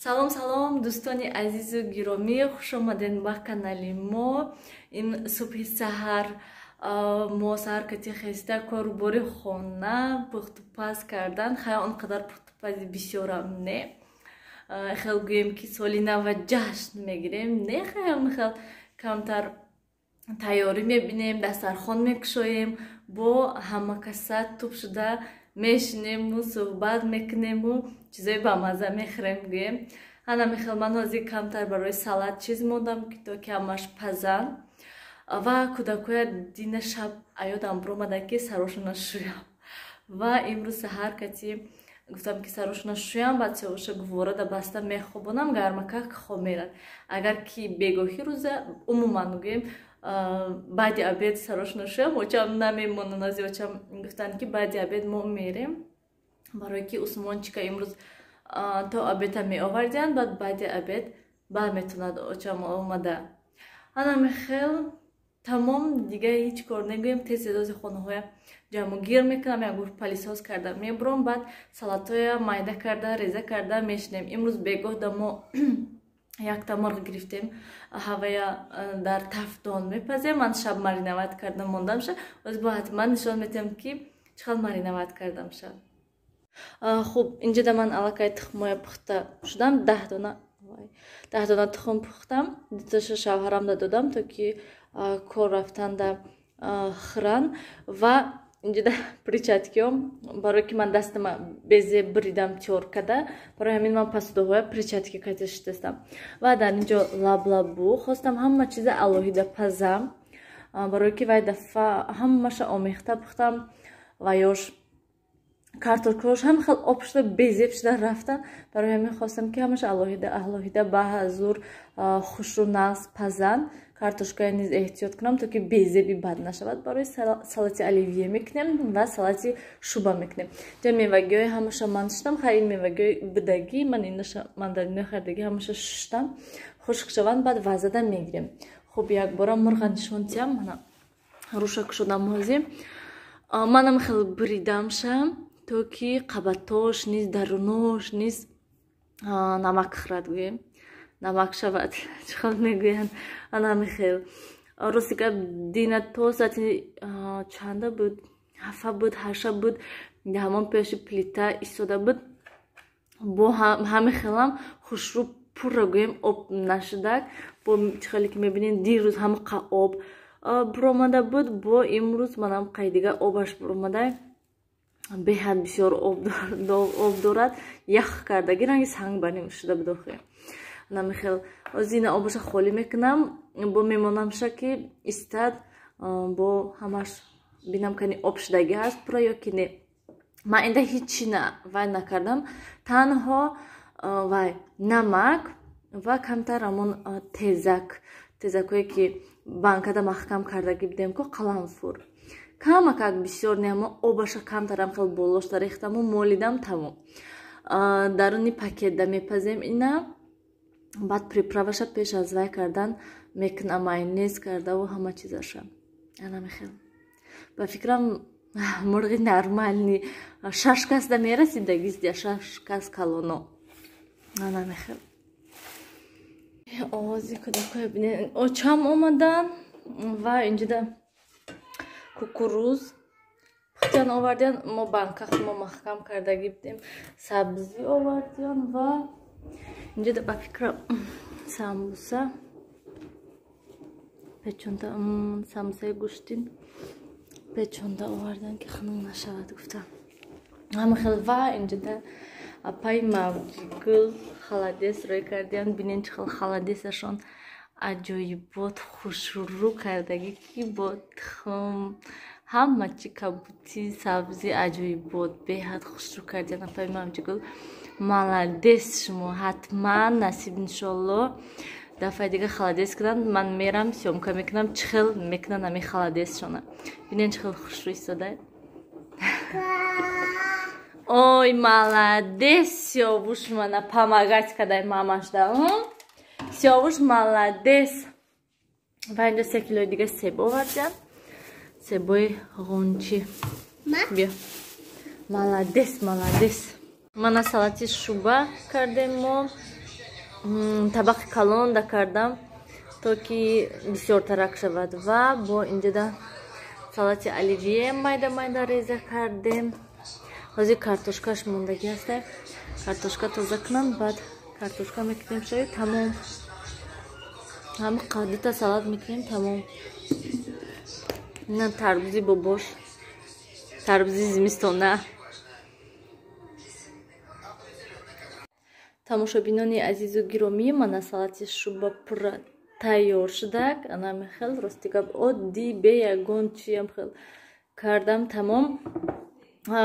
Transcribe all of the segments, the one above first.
Салом, салом, дӯстони азизу гиромӣ, хуш омадед ба канали мо. Ин субҳи саҳар мо саҳар кати хеста, корубори хона, пухтупаз кардан. Хай, он қадар пухтупази бисёрам не, хел гӯем, ки соли нава ҷашн мегирем, не. Хай, хел камтар тайёрӣ мебинем, дастархон мекушоем, бо ҳама каса туп шуда мешинему, суҳбат мекунему, чизои бамазза мехӯрем, гӯем. Ана мехел ман ҳозир камтар барои салат чиз мондам, ки то ки ҳамаш пазан. Ва кӯдакоя дина шаб аёдам биромада, ки сарошона шӯям, ва имрӯз саҳар кати гуфтам, ки сарошона шӯям, баъд сиёвуша гувора баста мехобонам, гармакак хоб мерад. Агар ки бегоҳӣ рӯза, умуман гӯем, баъди обед сарошона шӯям, очам намемонад. Ази очам гуфтанд, ки баъди обед мо мерем, барое ки Усмончика имрӯз то обеда меовардианд, баъд баъди обед баъд метавонад очам омада. Ана мехел, тамом, дига ҳеҷ кор негӯем. Тез тезози хонаҳоя ҷамъугир мекунам, як гур пылесос карда мебурам, баъд салатҳоя майда карда, реза карда мешинем. Имрӯз бегоҳ да мо якта мурғ гирифтем, ҳавая дар тафдон мепазем. Ман шаб мариновать карда мондамша, оз бо ҳатман нишон метиҳам, ки чӣ хел мариновать кардамша. Хуб, инҷода ман аллакай тухмоя пухта шудам, 10 дона, 10 дона тухм пухтам. Дуташа шавҳарамда додам, то ки кор рафтанда хӯран. Ва инҷода перчаткиём, барое ки ман дастама безе бридам тёркада, барои ҳамин ман посудаҳоя перчатки ката шитастам. Ва дар инҷо лаблабу хостам ҳама чиза алоҳида пазам, барое ки вай дафъа ҳамаша омехта пухтам ва ёш картошкаош ҳам хел об шуда, безеб шуда рафтан. Барои ҳамин хостам, ки ҳамаша алоҳида алоҳида ба ҳазур хушру нағз пазан. Картошкая низ эҳтиёт кунам, то ки безеби бад нашавад. Барои салати оливье мекунем ва салати шуба мекунем. Ҷа мевагиҳои ҳамаша ман шуштам. Хайр, ин мевагиҳои бидагӣ, ман инаша мандаринои хардагӣ ҳамаша шуштам, хушк шаванд, баъд вазада мегирем. Хуб, якбора мурға нишон тиям. Мана руша кушодам ҳозир. Манам хел бридамша, то ки қабатош низ, дарунош низ намак хӯрад, гӯем, намак шавад, чӣ хел мегӯянд, анами хел. Рости гап, дина то соати чанда буд, 7 буд, 8 буд, ҳамон пеши плита истода буд. Бо ҳами хелам хушрӯ пурра, гӯем, об нашудак. Бо чӣ хеле ки мебинед, дирӯз ҳамақа об буромада буд, бо имрӯз манам қайдига обаш буромада, беҳад бисёр об дорад, ях кардаги, ранги санг барин шуда буд охи. Намихел озина обаша холӣ мекунам, бо мемонамша, ки истад, бо ҳамаш бинам, кани об шудагӣ ҳаст пурра ё ки не. Ман инда ҳичи вай накардам, танҳо вай намак ва камтар ҳамон тезак, тезакое ки банкада маҳкам кардагӣ будем ку, қаламфур камакак, бисёр не, ҳамо обаша камтарам хел болошта рехтаму молидам, тамом. Даруни пакетда мепазем ина, баъд приправаша пеш аз вай кардан мекунам, майонез кардаву ҳама чизаша. Ана мехел, ба фикрам, мурғи нормальный шаш касда мерасид, дагиздия шаш кас калоно. Ана мехел овози кӯдакҳоя бинед. Очам омадан ва инҷода кукуруз пухтиян, овардиян. Мо банка мо маҳкам кардагӣ будем. Сабзӣ овардиян ва инҷода, ба фикрам, самбуса печонда, самбусаи гӯштин печонда овардан, ки хунук нашавад, гуфтам. Ҳама хел. Ва инҷода апаи Мавҷигул холодец рӯй кардиян. Бинен, чӣ хел холодецашон аҷоибот хушрӯ кардагӣ, ки бо тухм, ҳама чи, кабутӣ, сабзӣ, аҷоибот, беҳад хушрӯ кардиян. Апаи Мавҷигул, молодец шумо, ҳатман насиб, иншолло, дафъаи дига холодец кунанд, ман мерам, съёмка мекунам, чӣ хел мекунанд ҳамин холодецшона. Бинен, чӣ хел хушрӯ истода. Ой, молодец, Сиёвуш, мана помогать кадай мамашда. Сиёвуш молодец. Ва инҷо 3 килои дига себ овардиям, себои ғунчи. Биё, молодец, молодец. Мана салати шуба кардем мо. Табақи калон да кардам, то ки бисёртарак шавад. Ва бо инҷода салати оливье майда майда реза кардем. Ҳозир картошкаш мондагӣ аст. Картошка тоза кунам, баъд картошка мекунем шои, тамом. Ҳама дута салат мекунем, тамом. Ина тарбузи бобош, тарбузи зимистона. Тамошобинони азизу гиромӣ, мана салати шуба пурра тайёр шудак. Ана мехел, рости гап, оддӣ, бе ягон чиам хел кардам, тамом.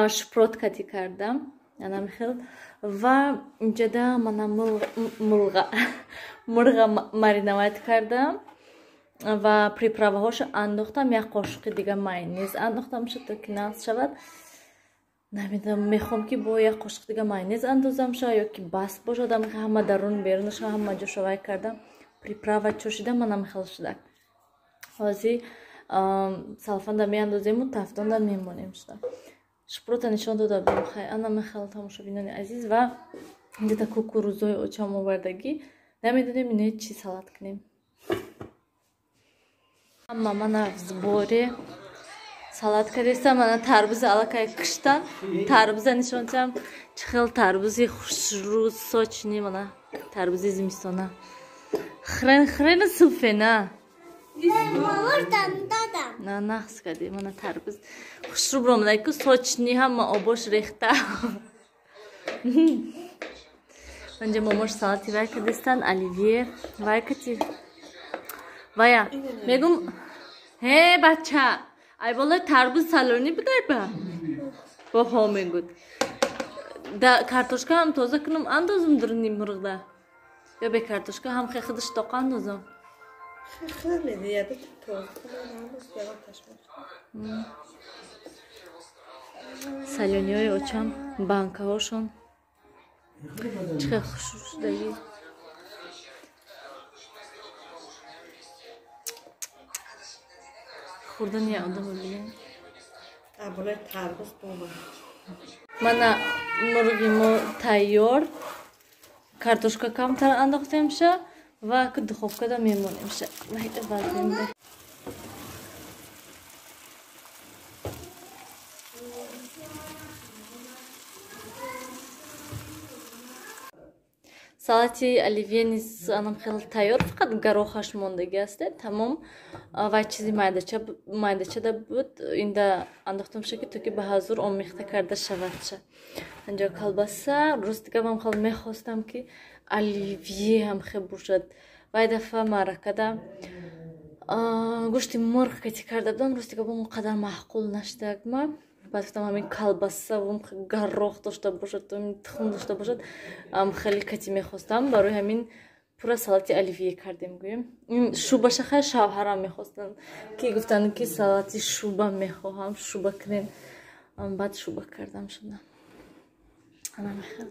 Шпрот кати кардам, ана мехел. Ва инҷода мана мулға мурға мариновать кардам ва приправаҳошо андохтам. Як қошуқи дига майонез андохтам, то ки нағз шавад. Намедонам, мехоҳам ки бо як қошуқ дига майонез андозам ша ё ки бас бошад. Ҳама дарун берунаша ҳама ҷо шавай кардам, приправа чошида, мана мехел шудак. Ҳозир салфанда меандозему тафтонда мемонем шуда. Шпрота нишон дода будем. Хай, ана мехел, тамошобинони азиз. Ва инҷода кукурузои очам овардагӣ, намедонем ино чӣ салат кунем. Ҳама мана в сборе салат кардестам. Мана тарбуза аллакай киштан. Тарбуза нишончам, чӣ хел тарбузи хушрӯ, сочный. Мана тарбузи зимистона, хрен хрена суфена на нағз кардӣ. Мана тарбуз хушрӯ биромада ку, сочный, ҳама обош рехта. Анҷа момош салати вай кардестан, оливье вай кати. Вая мегум, ҳе бача, ай болои тарбуз салони будай ба боҳо мегуд. Да картошка ҳам тоза кунам, андозам дуруни мурғда ё бе картошка ҳам хе худаш тоқа андозам? Салониҳои очам, банкаҳошон чӣ хел хушрӯ шудагӣ. Хӯрдани одама бинем. Мана мурғи мо тайёр. Картошка камтар андохтемша ва ки духовкада мемонемша. Вайда салати оливье низ анам хеле тайёр, фақат гарохаш мондагӣ аст, тамом. Вай чизи майдачада буд, инда андохтамша ки то ки ба ҳазур омехта карда шавадша. Анҷо колбаса. Рости гапам, хел мехостам ки оливье ҳам хел бошад. Вай дафъа маъракада гӯшти мурғ кати карда будам, рости гапам, он қадар маъқул нашудак ма. Баъд гуфтам, ҳамин колбаса гарох дошта бошад, тухм дошта бошад, хеле кати мехостам. Барои ҳамин пурра салати оливье кардем, гӯем. Ин шубаша хай шавҳарам мехостанд, ки гуфтанд ки салати шуба мехоҳам, шуба кунем. Баъд шуба кардам шуда. Ана мехел.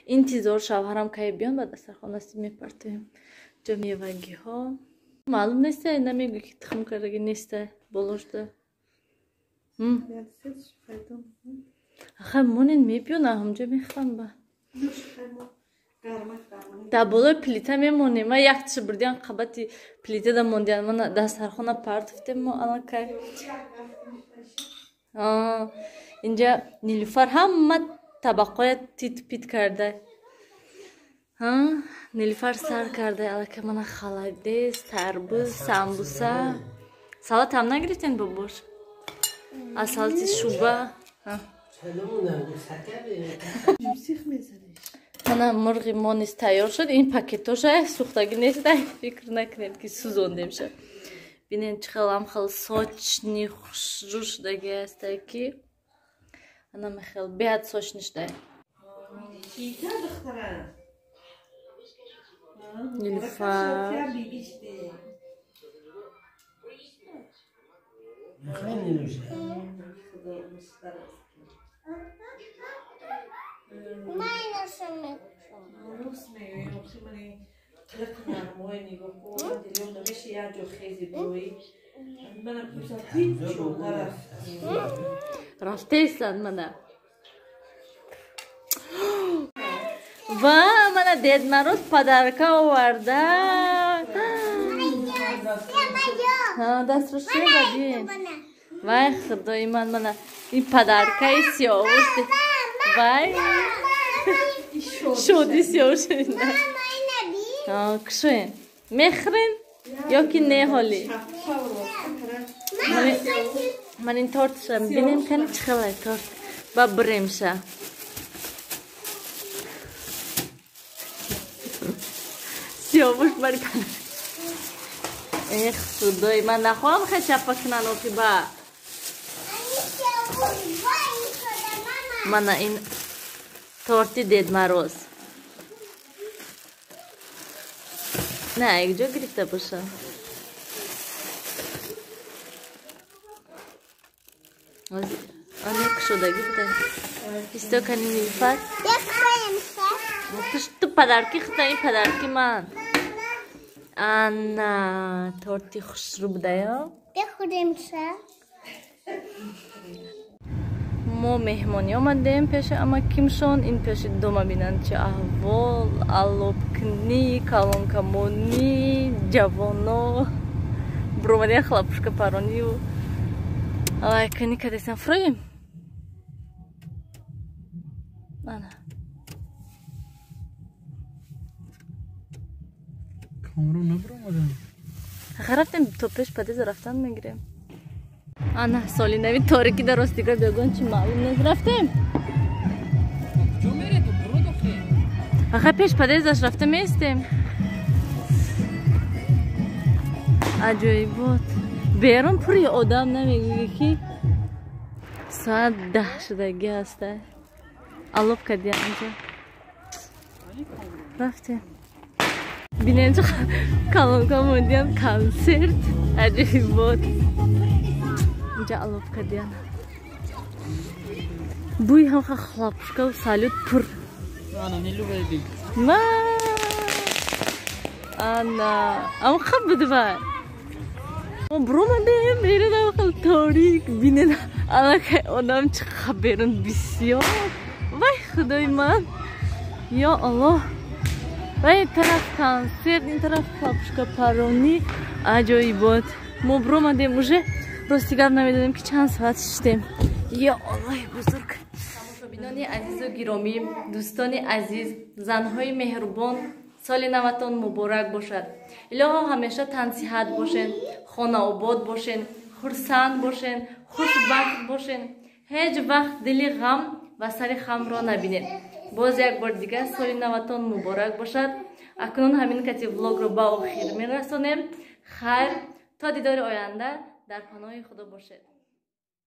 Интизор шавҳарам кай биён, баъд дастархонаси мепартоем. Ҷо мевагиҳо маълум неста, намегӯй ки тухм кардагӣ неста болошда. Ахай монен, мебиён, ҳамҷо мехӯрам ба. Дар болои плита мемонем. Ма яктиша бурдиан, қабати плитада мондиан. Мана дастархона партофтем мо аллакай. Инҷа Нилуфар ҳама табақоя тит пит карда. Нилуфар сар карда аллакай. Мана холодец, тарбуз, самбуса. Салат ҳам нагирифтен, бобош? Аз салати шуба. Мана мурғи мо низ тайёр шуд. Ин пакетоша сӯхтагӣ нест, фикр накунед ки сӯзондемша. Бинед, чӣ хел ҳам хел сочный, хушрӯ шудагӣ аста ки ана мехел беҳад сочный шуда. Нилуфар. Рафтесан мана. Ва мана Дед Мороз подарка оварда. Дастро шуба бин. Вай худои ман, мана ин подаркаи Сиёвуш. Вай шоди Сиёвуш. Кушоем. Мехӯрем ё ки не ҳоли? Ман ин тортша бинем, кани чӣ хелай торт. Ба биремша. Сиёвуш бари подарка. Эх, худои ман, нахоҳам хел чапа кунан оқиба. Мана ин торти Дед Мороз. На, якҷо гирифта боша. Ане кушодагӣ буда. Исто кани Нилуфар. Ту подарки худа, ин подарки ман. Ана торти хушрӯ будая. Мо меҳмонӣ омадем пеши амакимшон. Ин пеши дома бинанд чӣ аҳвол, аллобкунӣ, калонкамонӣ, ҷавоно буромадия хлопушка паронию алайкунӣ кадесан. Фуроем? Ана Камрон набуромадам. Рафтем то пеш подъезда, рафтан мегирем. Ана соли нави торики дар ростига бегон чи маълум нест. Рафтем? Куҷо меред? Буро дохил. Аха пеш подъездаш рафта меистем. Аҷоибот. Берун пури одам, намегӯӣ ки соат 10 шудагӣ ҳаста. Аллоб кардия анҷо. Рафтем. Бинем чӣ калонка мондиям консерт. Аҷоибот. Инҷа аллоб кардиян. Бӯи ҳамха хлопушкаву салют пур. Ана Нилуфар. Ма ана амха будва. Мо буромадем берун, амхал торик. Бинен аллакай одам чӣ берун бисёр. Вай худои ман. Ё Аллоҳ. Вай тараф консерт, ин тараф хлопушка паронӣ. Аҷоибот. Мо буромадем уже. Рости гап намедонем ки чанд соат шиштем. Ё Аллоҳи бузург. Тамошобинони азизу гиромӣ, дӯстони азиз, занҳои меҳрубон, соли наватон муборак бошад. Илоҳо ҳамеша тансиҳат бошен, хонаобод бошен, хурсанд бошен, хушбахт бошен. Ҳеҷ вақт дили ғам ва сари хамро набинед. Боз як бор дигар соли наватон муборак бошад. Акнун ҳамин кати влогро ба охир мерасонем. Хайр, то дидори оянда дар паноҳи Худо бошед.